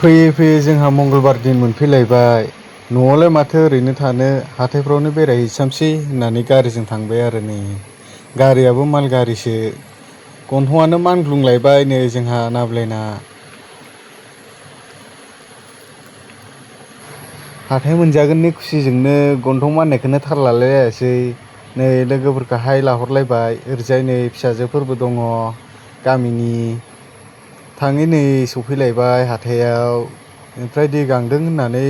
फैयै फैयै जोंहा मंगलबार दिन मोनफैलायबाय। न'आवलाय माथो ओरैनो थानो, हाथायफ्रावनो बेरायहैसामसै होननानै गारिजों थांबाय आरो नै। गारियाबो माल गारिसो, गन्थंआनो मानग्लुंलायबाय नै जोंहा नाब्लेना। हाथाय मोनजागोननि खुसिजोंनो गन्थं माननायखौनो थाल लालायलायासै। नै लोगोफोरखौहाय लाहरलायबाय, ओरैजाय नै फिसाजोफोरबो दङ गामिनि। थाङै नै सफैलायबाय हाथायाव, ओमफ्राय दै गांदों होननानै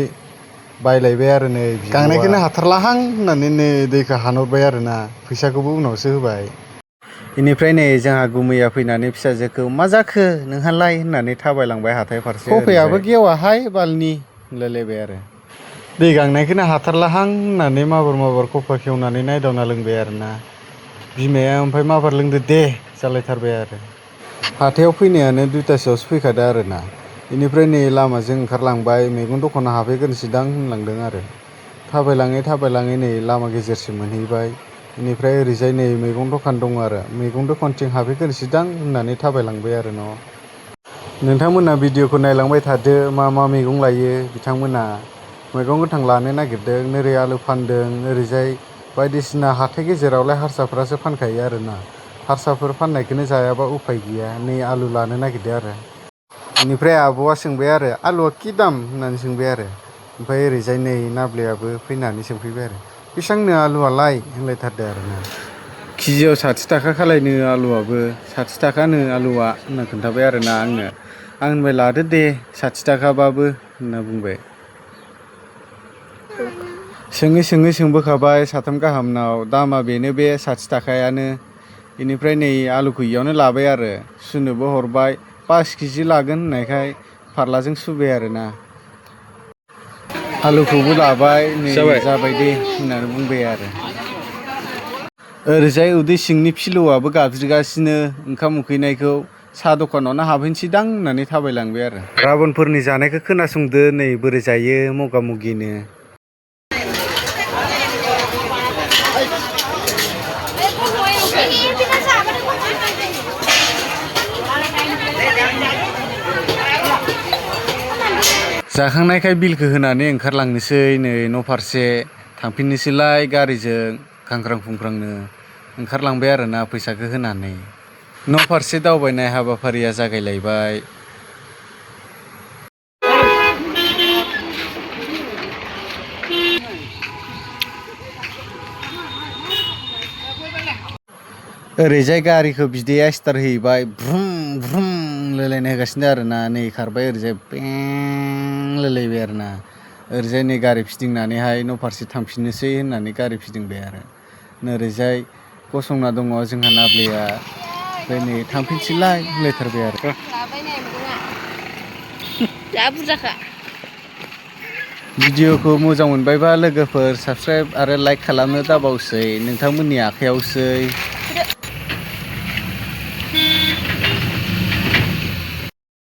बायलायबाय आरो नै बिब'आ। गांनायखौनो हाथारलाहां होननानै नै दैखौ हानहरबाय आरोना, फैसाखौबो उनावसो होबाय। बेनिफ्राय नै जोंहा गुमैया फैनानै फिसाजोखौ मा जाखो नोंहालाय होननानै थाबायलांबाय हाथाय फारसे। खफायाबो गेवाहाय बालनि होनलायलायबाय आरो। दै गांनायखौनो हाथारलाहां होननानै माबार माबार खफा खेवनानै नायदावना लोंबाय आरोना। बिमाया ओमफ्राय माबार लोंदो दे जालायथारबाय आरो। हाथायाव फैनायानो 2टासोआवसो फैखादो आरोना। बेनिफ्राय नै लामाजों ओंखारलांबाय, मैगं दखानाव हाबहैग्रोनोसैदां होनलांदों आरो। थाबायलाङै थाबायलाङै नै लामा गेजेरसिम मोनहैबाय। बेनिफ्राय ओरैजाय नै मैगं दखान दङ आरो, मैगं दखानथिं हाबहैग्रोनोसैदां होननानै थाबायलांबाय आरो न'। नोंथांमोना भिडिअखौ नायलांबाय थादो, मा मा मैगं लायो बिथांमोना। मैगं गोथां लानो नागिरदों, ओरै आलु फानदों, ओरैजाय बायदिसिना हाथाय गेजेरावलाय हारसाफ्रासो फानखायो आरोना। हारसाफोर फाननायखौनो जायाबा उफाय गैया, नै आलु लानो नागिरदों आरो। बेनिफ्राय आब'आ सोंबाय आरो आलुआ कि दाम होननानै सोंबाय आरो। ओमफ्राय ओरैजाय नै नाब्लेयाबो फैनानै सोंफैबाय आरो, बेसेबांनो आलुआलाय होनलायथारदों आरोना। केजियाव 60 थाखा खालायनो आलुआबो, 60 थाखानो आलुआ होनना खोन्थाबाय आरोना आंनो। आं होनबाय लादो दे 60 थाखाबाबो होनना बुंबाय। सोङै सोङै सोंबोखाबाय साथाम गाहामनाव, दामा बेनो बे 60 थाखायानो। बेनिफ्राय नै आलुखौ इयावनो लाबाय आरो, सुनोबो हरबाय। 5 केजि लागोन होननायखाय फारलाजों सुबाय आरोना। आलुखौबो लाबाय, नै जाबाय दे होननानै बुंबाय आरो। ओरैजाय उदै सिंनि फिलौआबो गाबज्रिगासिनो ओंखाम उखैनायखौ। साहा दखानावनो हाबहैनोसैदां होननानै थाबायलांबाय आरो। राबनफोरनि जानायखौ खोनासंदो नै बोरै जायो मगा मगिनो। जाखांनायखाय बिलखौ होनानै ओंखारलांनोसै नै न' फारसे। थांफिननोसैलाय गारिजों खांख्रां खुंख्रांनो ओंखारलांबाय आरोना फैसाखौ होनानै। न' फारसे दावबायनाय हाबाफारिया जागायलायबाय। ओरैजाय गारिखौ बिदाया स्टार्ट होबाय, ब्रुम ब्रुम होनलायलायना होगासिनो आरोना। नै खारबाय ओरैजाय पें होनलायलायबाय आरोना। ओरैजाय नै गारि फिदिंनानैहाय न' फारसे थांफिननोसै होननानै गारि फिदिंबाय आरो। ओरैजाय गसंना दङ जोंहा नाब्लेया, ओमफ्राय नै थांफिनसैलाय होनलायथारबाय आरो। जा बुरजाखा। भिडिअखौ मोजां मोनबायबा लोगोफोर साबस्क्राइब आरो लाइक खालामनो दाबावसै, नोंथांमोननि आखायावसै।